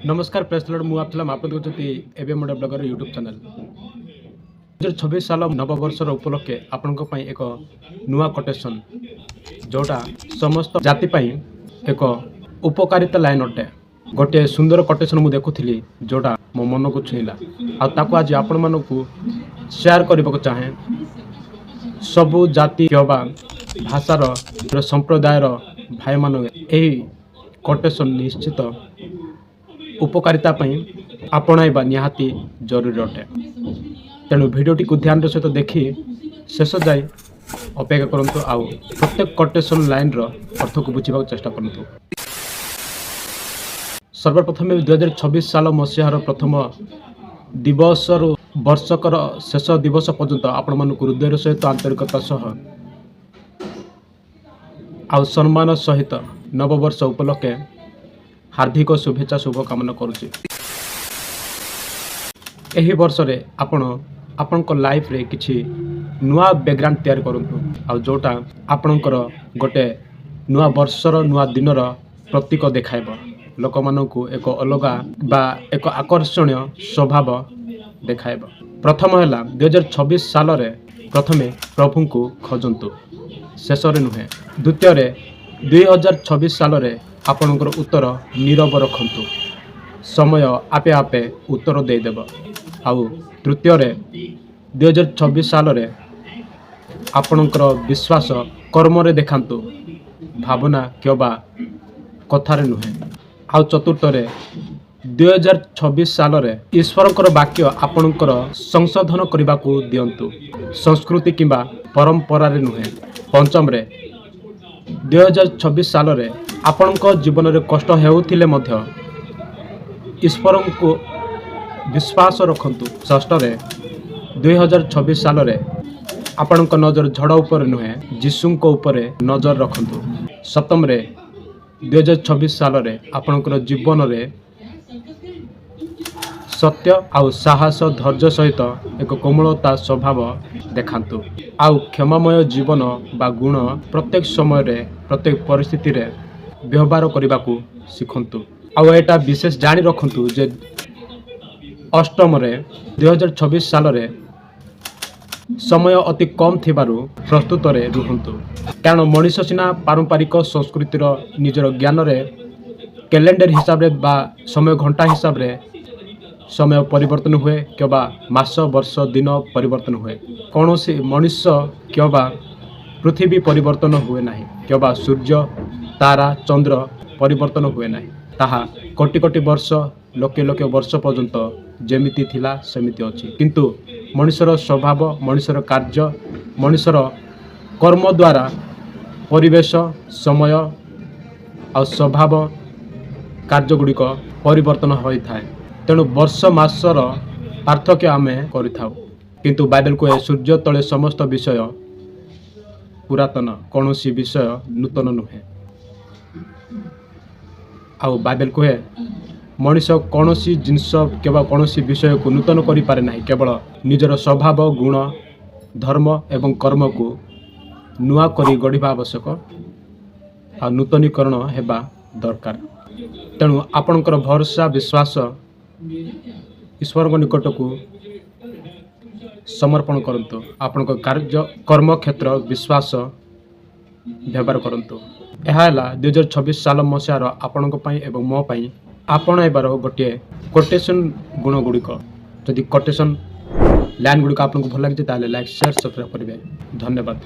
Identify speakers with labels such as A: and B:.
A: ନମସ୍କାର ପ୍ରେସ୍, ମୁଁ ଆଫ୍ତଲାମ। ଆପଣ ଦେଖୁଛନ୍ତି ଏବେ ମୋଡ଼ା ବ୍ଲଗର ୟୁଟ୍ୟୁବ୍ ଚ୍ୟାନେଲ୍। 2026 ସାଲ ନବବର୍ଷର ଉପଲକ୍ଷେ ଆପଣଙ୍କ ପାଇଁ ଏକ ନୂଆ କୋଟେସନ୍, ଯେଉଁଟା ସମସ୍ତ ଜାତି ପାଇଁ ଏକ ଉପକାରିତା ଲାଇନ୍ ଅଟେ। ଗୋଟିଏ ସୁନ୍ଦର କୋଟେସନ୍ ମୁଁ ଦେଖୁଥିଲି, ଯେଉଁଟା ମୋ ମନକୁ ଛୁଇଁଲା ଆଉ ତାକୁ ଆଜି ଆପଣମାନଙ୍କୁ ସେୟାର କରିବାକୁ ଚାହେଁ। ସବୁ ଜାତି କିମ୍ବା ଭାଷାର ସମ୍ପ୍ରଦାୟର ଭାଇମାନେ ଏହି କୋଟେସନ୍ ନିଶ୍ଚିତ ଉପକାରିତା ପାଇଁ ଆପଣାଇବା ନିହାତି ଜରୁରୀ ଅଟେ। ତେଣୁ ଭିଡ଼ିଓଟିକୁ ଧ୍ୟାନର ସହିତ ଦେଖି ଶେଷ ଯାଏ ଅପେକ୍ଷା କରନ୍ତୁ ଆଉ ପ୍ରତ୍ୟେକ କୋଟେସନ୍ ଲାଇନ୍ର ଅର୍ଥକୁ ବୁଝିବାକୁ ଚେଷ୍ଟା କରନ୍ତୁ। ସର୍ବପ୍ରଥମେ 2026 ସାଲ ମସିହାର ପ୍ରଥମ ଦିବସରୁ ବର୍ଷକର ଶେଷ ଦିବସ ପର୍ଯ୍ୟନ୍ତ ଆପଣମାନଙ୍କୁ ହୃଦୟର ସହିତ, ଆନ୍ତରିକତା ସହ ଆଉ ସମ୍ମାନ ସହିତ ନବବର୍ଷ ଉପଲକ୍ଷେ ହାର୍ଦ୍ଦିକ ଶୁଭେଚ୍ଛା, ଶୁଭକାମନା କରୁଛି। ଏହି ବର୍ଷରେ ଆପଣ ଆପଣଙ୍କ ଲାଇଫରେ କିଛି ନୂଆ ବ୍ୟାକଗ୍ରାଉଣ୍ଡ ତିଆରି କରନ୍ତୁ ଆଉ ଯେଉଁଟା ଆପଣଙ୍କର ଗୋଟେ ନୂଆ ବର୍ଷର ନୂଆ ଦିନର ପ୍ରତୀକ ଦେଖାଇବ, ଲୋକମାନଙ୍କୁ ଏକ ଅଲଗା ବା ଏକ ଆକର୍ଷଣୀୟ ସ୍ୱଭାବ ଦେଖାଇବ। ପ୍ରଥମ ହେଲା, 2026 ସାଲରେ ପ୍ରଥମେ ପ୍ରଭୁଙ୍କୁ ଖୋଜନ୍ତୁ, ଶେଷରେ ନୁହେଁ। ଦ୍ୱିତୀୟରେ, 2026 ସାଲରେ ଆପଣଙ୍କର ଉତ୍ତର ନୀରବ ରଖନ୍ତୁ, ସମୟ ଆପେ ଆପେ ଉତ୍ତର ଦେଇଦେବ। ଆଉ ତୃତୀୟରେ, 2026 ସାଲରେ ଆପଣଙ୍କର ବିଶ୍ୱାସ କର୍ମରେ ଦେଖାନ୍ତୁ, ଭାବନା କିମ୍ବା କଥାରେ ନୁହେଁ। ଆଉ ଚତୁର୍ଥରେ, 2026 ସାଲରେ ଈଶ୍ୱରଙ୍କର ବାକ୍ୟ ଆପଣଙ୍କର ସଂଶୋଧନ କରିବାକୁ ଦିଅନ୍ତୁ, ସଂସ୍କୃତି କିମ୍ବା ପରମ୍ପରାରେ ନୁହେଁ। ପଞ୍ଚମରେ, 2026 ସାଲରେ ଆପଣଙ୍କ ଜୀବନରେ କଷ୍ଟ ହେଉଥିଲେ ମଧ୍ୟ ଈଶ୍ୱରଙ୍କୁ ବିଶ୍ୱାସ ରଖନ୍ତୁ। ଷଷ୍ଠରେ, 2026 ସାଲରେ ଆପଣଙ୍କ ନଜର ଝଡ଼ ଉପରେ ନୁହେଁ, ଯୀଶୁଙ୍କ ଉପରେ ନଜର ରଖନ୍ତୁ। ସପ୍ତମରେ, 2026 ସାଲରେ ଆପଣଙ୍କର ଜୀବନରେ ସତ୍ୟ ଆଉ ସାହସ, ଧୈର୍ଯ୍ୟ ସହିତ ଏକ କୋମଳତା ସ୍ୱଭାବ ଦେଖାନ୍ତୁ ଆଉ କ୍ଷମାମୟ ଜୀବନ ବା ଗୁଣ ପ୍ରତ୍ୟେକ ସମୟରେ, ପ୍ରତ୍ୟେକ ପରିସ୍ଥିତିରେ ବ୍ୟବହାର କରିବାକୁ ଶିଖନ୍ତୁ। ଆଉ ଏଇଟା ବିଶେଷ ଜାଣି ରଖନ୍ତୁ ଯେ ଅଷ୍ଟମରେ, 2026 ସାଲରେ ସମୟ ଅତି କମ୍ ଥିବାରୁ ପ୍ରସ୍ତୁତରେ ରୁହନ୍ତୁ। କାରଣ ମଣିଷ ସିନା ପାରମ୍ପରିକ ସଂସ୍କୃତିର ନିଜର ଜ୍ଞାନରେ କ୍ୟାଲେଣ୍ଡର ହିସାବରେ ବା ସମୟ ଘଣ୍ଟା ହିସାବରେ ସମୟ ପରିବର୍ତ୍ତନ ହୁଏ କିମ୍ବା ମାସ, ବର୍ଷ, ଦିନ ପରିବର୍ତ୍ତନ ହୁଏ। କୌଣସି ମଣିଷ କିମ୍ବା ପୃଥିବୀ ପରିବର୍ତ୍ତନ ହୁଏ ନାହିଁ କିମ୍ବା ସୂର୍ଯ୍ୟ, ତାରା, ଚନ୍ଦ୍ର ପରିବର୍ତ୍ତନ ହୁଏ ନାହିଁ। ତାହା କୋଟି କୋଟି ବର୍ଷ, ଲକ୍ଷ ଲକ୍ଷ ବର୍ଷ ପର୍ଯ୍ୟନ୍ତ ଯେମିତି ଥିଲା ସେମିତି ଅଛି। କିନ୍ତୁ ମଣିଷର ସ୍ୱଭାବ, ମଣିଷର କାର୍ଯ୍ୟ, ମଣିଷର କର୍ମ ଦ୍ୱାରା ପରିବେଶ, ସମୟ ଆଉ ସ୍ୱଭାବ କାର୍ଯ୍ୟଗୁଡ଼ିକ ପରିବର୍ତ୍ତନ ହୋଇଥାଏ। ତେଣୁ ବର୍ଷ ମାସର ପାର୍ଥକ୍ୟ ଆମେ କରିଥାଉ। କିନ୍ତୁ ବାଇବେଲ କୁହେ, ସୂର୍ଯ୍ୟ ତଳେ ସମସ୍ତ ବିଷୟ ପୁରାତନ, କୌଣସି ବିଷୟ ନୂତନ ନୁହେଁ। ଆଉ ବାଇବେଲ କୁହେ, ମଣିଷ କୌଣସି ଜିନିଷ କିମ୍ବା କୌଣସି ବିଷୟକୁ ନୂତନ କରିପାରେ ନାହିଁ, କେବଳ ନିଜର ସ୍ୱଭାବ, ଗୁଣ, ଧର୍ମ ଏବଂ କର୍ମକୁ ନୂଆ କରି ଗଢ଼ିବା ଆବଶ୍ୟକ ଆଉ ନୂତନୀକରଣ ହେବା ଦରକାର। ତେଣୁ ଆପଣଙ୍କର ଭରସା, ବିଶ୍ୱାସ ଈଶ୍ୱରଙ୍କ ନିକଟକୁ ସମର୍ପଣ କରନ୍ତୁ। ଆପଣଙ୍କ କାର୍ଯ୍ୟ, କର୍ମକ୍ଷେତ୍ର ବିଶ୍ୱାସ ବ୍ୟବହାର କରନ୍ତୁ। ଏହା ହେଲା 2026 ସାଲ ମସିହାର ଆପଣଙ୍କ ପାଇଁ ଏବଂ ମୋ ପାଇଁ ଆପଣାଇବାର ଗୋଟିଏ କୋଟେସନ୍ ଗୁଣ ଗୁଡ଼ିକ। ଯଦି କୋଟେସନ୍ ଲାଇନ୍ ଗୁଡ଼ିକ ଆପଣଙ୍କୁ ଭଲ ଲାଗିଛି, ତାହେଲେ ଲାଇକ୍, ସେୟାର, ସବସ୍କ୍ରାଇବ୍ କରିବେ। ଧନ୍ୟବାଦ।